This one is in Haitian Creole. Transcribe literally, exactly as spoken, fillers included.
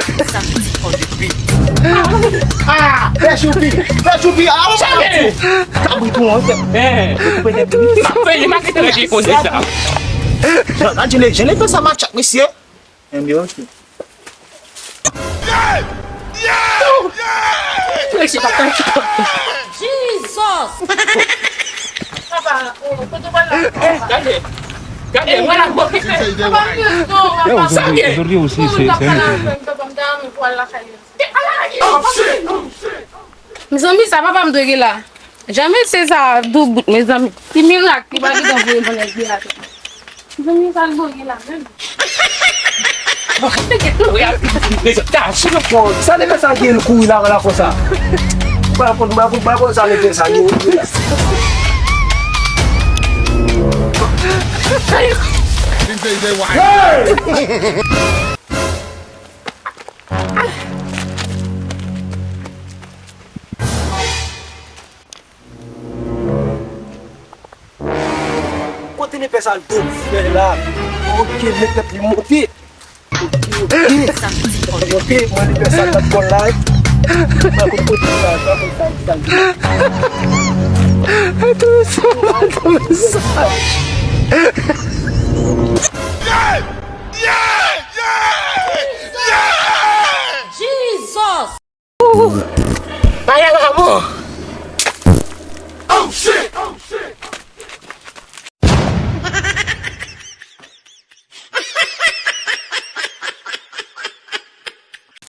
Sa piti on the beat. Ah, fè choupi, fè choupi, ah, ou pa choupi. Kabrit ou an, fè. Eh. Fè, li pa kite lè ki poze sa. Jan, jan, jan, jan, fè sa match ak mesye. Enben, ok. Mesye pa ka. Jesus! Papa, oh, kote w pral la? Gade. Gade, wè la bò ki fè. Papa, m bezwen w, papa. Yo, aujourd'hui aussi, c'est, c'est un Mezanmi, sa papa m dwe gen la. Jamil se sa doubout, mezanmi. Ti mirak, li pa gentan voye mwen nèg li atè. Mezanmi, sa l voye la menm. Sa nèg sa gen l kouri la, la konsa. Ba konn, ba konn, ba konn sa nèg sa gen. Hey! Kote lepè sa l do fè la? Ok, met tèt li monte. Ok, ok. Ok, mwen lepè sa l nan kò l la. Mwen konn kote sa, mwen konn sa, sa. Tout sa, tout sa. Jesus! Bagay la bon.